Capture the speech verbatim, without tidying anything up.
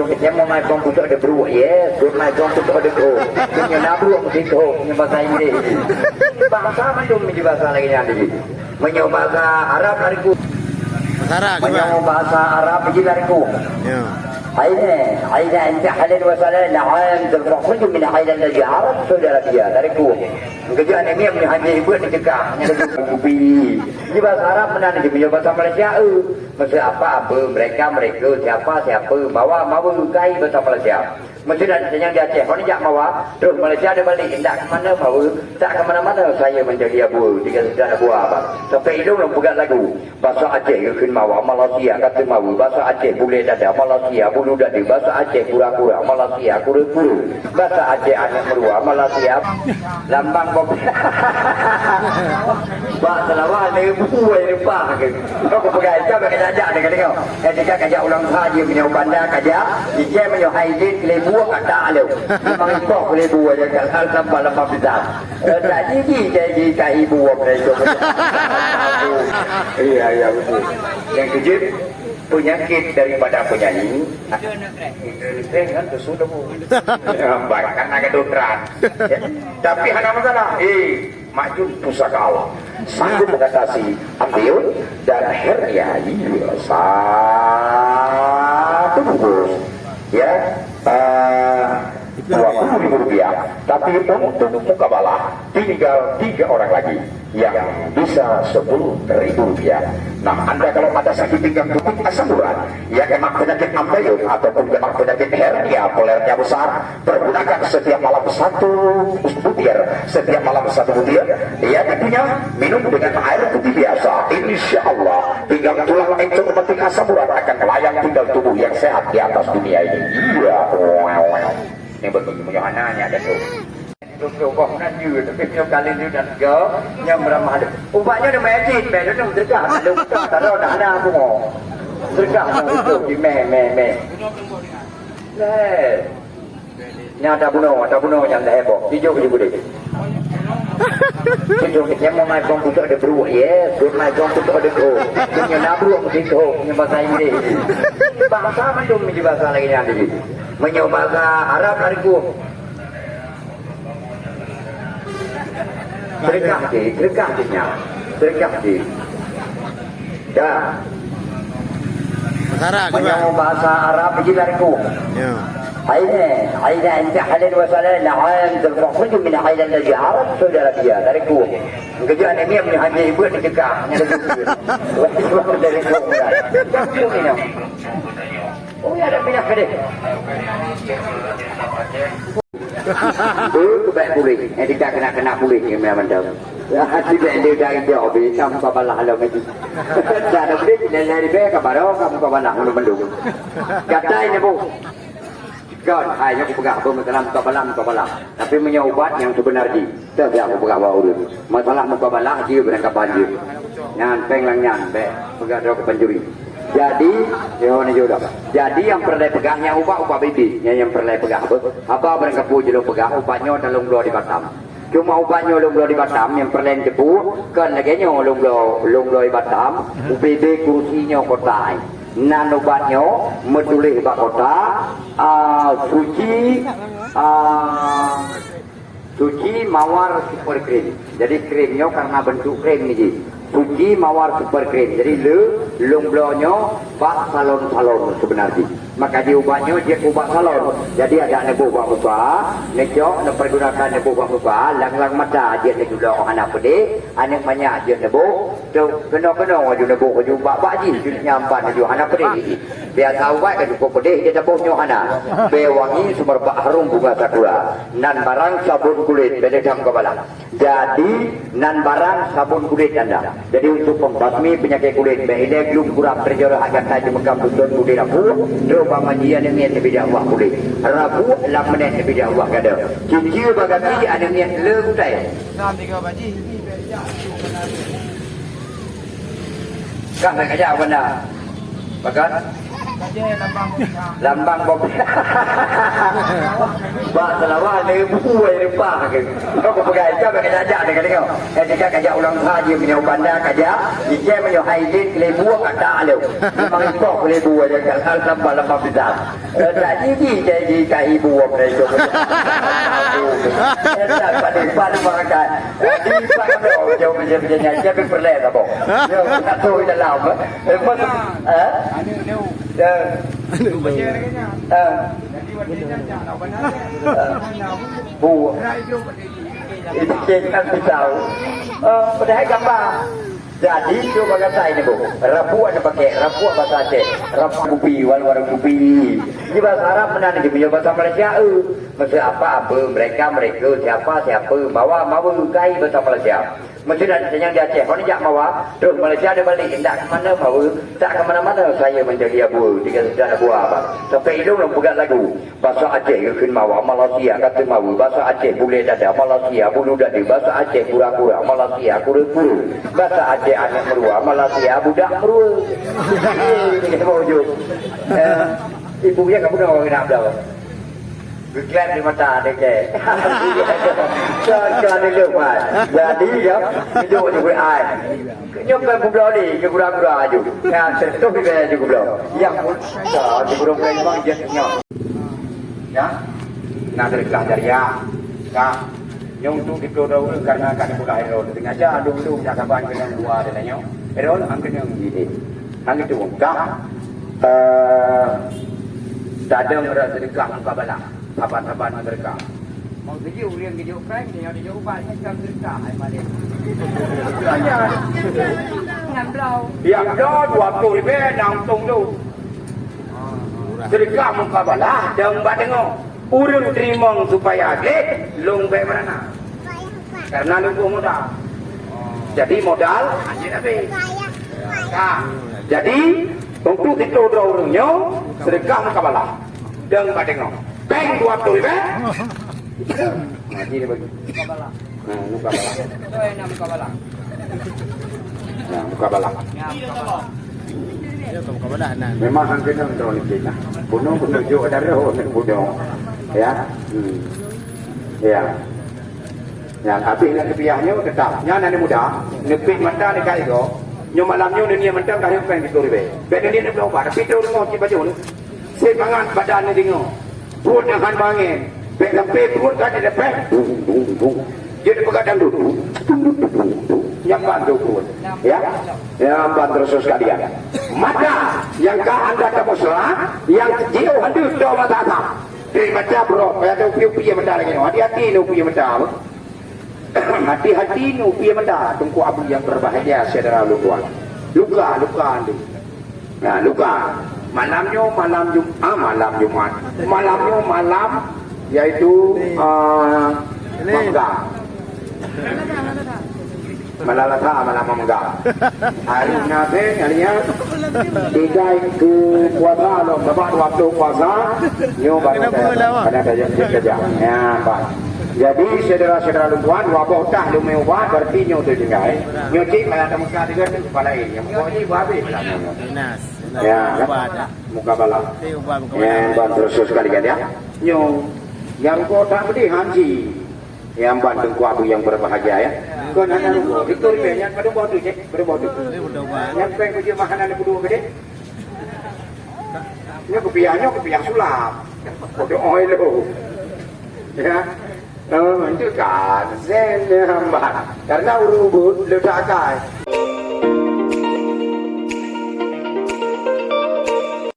Nyang meungai kong pucok di bruek, ye, buet mai kong pucok di bruek. Nyoe na bruek meusigoe, nyoe bahasa Inggris. Bahasa mandum di bahasa lain nyan di. Meunyoe bahasa Arab lariku. Bahasa Arab, Meunyoe bahasa Arab ji lariku. Ya. Aina, aina anta halal wa salal, na'am, takhruju min halal lagi Arab, saudara dia, lariku. Keujeuet aneuk miet meunyoe hana ibuet dicegah, hana laju kupi. Di bahasa Arab meunan, di bahasa Malaysia, eh. Maksud apa, apa, mereka, mereka, siapa, siapa, mawa, mawa, kai bahasa Malaysia. Maksud dan nyang di Aceh, mana jak mawa, terus Malaysia dia balik, tak ke mana mawa, tak ke mana-mana, saya menjadi abu, tiga sudah abu apa. Sampai hidung yang pegat lagu. Bahasa Aceh geukheun mawa, Malaysia kata mawa. Bahasa Aceh bulèe dada, Malaysia bulu dada. Bahasa Aceh kura-kura, Malaysia kura-kura. Bahasa Aceh aneuk meurua, Malaysia lambang bob. Bak seulawa leubu ai leupah ke. Kau peugah ija bak kajak-jak deungon-deungon. Eh, tika kajak ulang saja meunyoe banda kajak, ija meunyoe hai jin kelebu kata leu. Memang ikoh kelebu aja kan, hal sampah lemah besar. Eh, tak jiji janji ka ibu apa itu. Iya, iya, betul. Yang keujeuet, penyakit daripada penyanyi. Itu kan tu sudah bu. Bahkan ada dokteran. Tapi hana masalah. Eh, maju pusaka Allah. Sanggup mengatasi ambeien dan hernia. Iya, satu bungkus. Ya, eh, dua puluh ribu rupiah. Tapi untuk mukabalah tinggal tiga orang lagi yang bisa sepuluh ribu rupiah. Nah, anda kalau ada sakit pinggang, tubuh, asam urat, ya kena penyakit ambeien ataupun kena penyakit hernia, kolernya besar, pergunakan setiap malam satu butir, setiap malam satu butir, ya dikunyah, minum dengan air putih biasa. Insya Allah, pinggang tulang, entok, rematik, asam urat akan melayang, tinggal tubuh yang sehat di atas dunia ini. Iya. Yang bagi punya anak ni ada tu. Contoh boh nan je, tapi punya kali ni dan tiga, yang beramah ada. Ubatnya ada magic, beh, dia sedekah, ada utang, tak ada, dah ada apa mau. Sedekah, nak hidup di meh, meh, meh. Leh. Nyang tabunoe, tabunoe nyang dah heboh. Tijuk je boleh. Tijuk, nyang mau mai kong pucok di bruek, ye. Buet mai kong pucok di bruek. Nyang na bruek meusigoe, nyang bahasa Inggris. Bahasa mandum di bahasa lain nyan di. Meunyoe bahasa Arab lariku. Teureukah jih, teureukah jih nyan. Teureukah jih. Dah. Bahasa Arab juga. Meunyoe bahasa Arab jih lariku. Ya. Aina, aina anta halal wa salal, na'am, takhruju min halal lagi Arab, saudara dia, lariku. Keujeuet aneuk miet meunyoe hana ibuet dicegah, hana laju. Dari. Oh ya, ada pindah ke dia. Beu keubeuk puléh, eh, tidak kena-kena puléh ni memang dah. Ya, tidak dia dah indah, habis, sama balah lah macam. Dah ada puléh, dan dari bek, kabar, kamu kabalah, belum, belum. Kata ini, Bu. Kan, hai, nyoe kupeugah, beu masalah mukabalah, mukabalah. Tapi meunyoe ubat nyang seubeuna jih, teuh nyang kupeugah bak ureueng. Masalah mukabalah, jih beurangkapan jih. Nyan, péng lam nyan, bèk peugah droe keu pancuri. Jadi, yo, ni jodoh. Jadi, nyang peureulèe peugah nyang ubat, ubat bibi. Nyan nyang peureulèe peugah. Haba barangkapeue jih lôn peugah, ubat nyoe dah lôn bloe di Batam. Cuma ubat nyoe lôn bloe di Batam, nyang peureulèe teupeue, kon lagèe nyoe lôn bloe, lôn bloe di Batam, ubé-bé kursi nyoe kotak. Nan ubat nyoe meutuléh bak kotak, ah, suci, ah, suci mawar super cream. Jadi krim nyoe karena bentuk krim ni jih. Suci mawar super cream. Jadi le lôn bloe nyoe bak salon-salon sebenar jih. Maka jih ubat nyoe jeuet ubat salon. Jadi adak neuboh bak muka, neucok, neupergunakan neuboh bak muka, lam-lam mata jeuet neujulok hana peudeh, aneuk manyak jeuet neuboh, tu keunoe-keunoe laju neuboh laju bak-bak jih, jeuet nyampan laju hana peudeh jih. Biasa ubat ka cukup peudeh, dia taboh nyoe hana. Bèe wangi seumeureupak harum bunga sakura. Nan barang sabon kulét, bèe deuh tham keubalah. Jadi, nan barang sabon kulét anda. Jadi, untuk pembasmi penyakit kulit, bèk ilèe glum kurab teujoreuh hak gata jimeukam dusun budi rapuh, trok bak manjia neumien neubijak wah kulét. Rapuh lam meunet neubijak wah gada. Ciceu bak gaki aneuk miet le kutai. Kah nak kajak banda. Bakat. Lambang boh pisang. Bak Seulawah leubeh rupa ke. Kau peugah ikan bak kajak-jak dia kata kau. Eh, dia kajak ulang saja menyau banda kajak. Ikan menyau hai dit leubeh kata leu. Memang ikoh leubeh aja kan lambang-lambang pisang. Eh, tak jadi jadi ka ibu apa itu. Eh, tak pada pan makan. Di pan jauh jauh macam macam ni. Siapa perlu apa? Ya, tak tahu dalam. Eh, pas, eh? Ya. Ah. Ah. Bu. Itu cek kan pisau. Ah, padahal gambar. Jadi, cuba kata ini, Bu. Rapuan pakai, rapuan bahasa Aceh. Rapuan kupi, warung-warung kupi. Di bahasa Arab mana ni, dia bahasa Malaysia, eh. Maksud apa, apa, mereka, mereka, siapa, siapa, bawa, bawa, kai bahasa Malaysia. Meusidang tanyong di Aceh, kon jak mawa, trok Malaysia dia balik, ndak ke mana mawa, tak ke mana-mana saya menjadi abu, tiga sudah buah abang. Sampai ilong lom peugah lagu. Bahasa Aceh geukheun mawa, Malaysia kata mawa. Bahasa Aceh bulèe dada, Malaysia bulu dada. Bahasa Aceh kura-kura, Malaysia kura-kura. Bahasa Aceh aneuk meurua, Malaysia budak meurua. Ini kita mau ujung. Eh, ibu dia kamu dah orang nak dah. Geuklep di mata deh, cek. Cok, cok, duduk, Mat. Jadi, ya, duduk di W A. Nyoe kan peubloe lé, keu gura-gura aju. Nah, tertuh di bawah aju peubloe. Yang pun, cok, di burung kayu bang, dia senyum. Ya? Nah, dari kelas dari ya. Kak, nyoe untuk itu dahulu karena kami buka air. Sengaja dulu nak kaban kena dua dan nyoe. Erol, angkena gini. Hana teuungkap, eh, tadong rot seudeukah mukabalah, saban-saban meuseudeukah. Mau geujok ureueng geujok prang, geujok ubat, nyan ka meuseudeukah, hai malém. Nyan bloe. Nyang bloe dua ploh ribèe na untông tu. Seudeukah mukabalah, dong bak teungoh. Ureueng teurimong supaya gleh, lôn bèk meurana. Karena lôn boh modal. Jadi modal hana habéh. Nah, jadi untuk itu dua ureueng nyoe seudeukah mukabalah. Dong bak teungoh. Pèng dua ploh ribèe. Nah, ini dia bagi. Nah, mukabalah. Nah, mukabalah. Ya, mukabalah. Memang hang keunong droe nibak nah. Bunoe, bunoe jok ada roh bunoe. Ya. Hmm. Ya. Ya, tapi nak kepiah nyoe tetap. Nyan aneuk muda, neupèh mata dekat igoe. Nyoe malam nyoe dunia mantong ka hiup pèng siplôh ribèe. Bèk dunia neupèh ubat, tapi tu rumoh cit baju ni. Semangat badan ni deungoe. Pruet nyang han bangai. Bèk sampai pruet ka dilepeh. Dung, dung, dung. Dia dipeugah dangdut. Dung, dung, dung, dung, dung. Nyang ban tu pruet. Ya. Nyang ban terus sekalian. Mata nyang ka anda temui selah, nyang jiôh hana teuh mata asam. Dari mata brok, kaya ada upi-upi mata lagi. Hati-hati ni upi mata. Hati-hati nyoe pih meuda Teungku Abu yang berbahagia syedara lôn tuan. Luka, luka ni. Nah, luka. Malam nyoe malam Jum-, ah, malam Jumat. Malam nyoe malam yaitu, ah, Mangga. Malam Lasa, malam Mangga. Hari Nabi, hari yang tiga ke puasa lom, sebab waktu puasa nyoe baru ada, ada kerja. Ya, Pak. Jadi, syedara-syedara lôn tuan, wabah tah lôn meu ubat, berarti nyoe tu tinggai. Nyoe cit payah tameuka tiga tu, kepala ini. Yang pokok ni buat habis. Inas, inas. Ya, muka balah. Muka balah. Muka balah. Ya, ban terus sekali kan, ya. Nyoe, yang kau tak pedih, hanji. Yang ban Teungku Abu yang berbahagia, ya. Kau nak tahu, itu ribet, yang pada bau tu, cek. Pada bau tu. Yang peng kerja makanan aku dua gede. Nyoe kupiah, nyoe kupiah sulap. Bodoh oi lo. Ya. Oh, itu kan. Zen ya, Mbak. Karena urut-urut letak kai.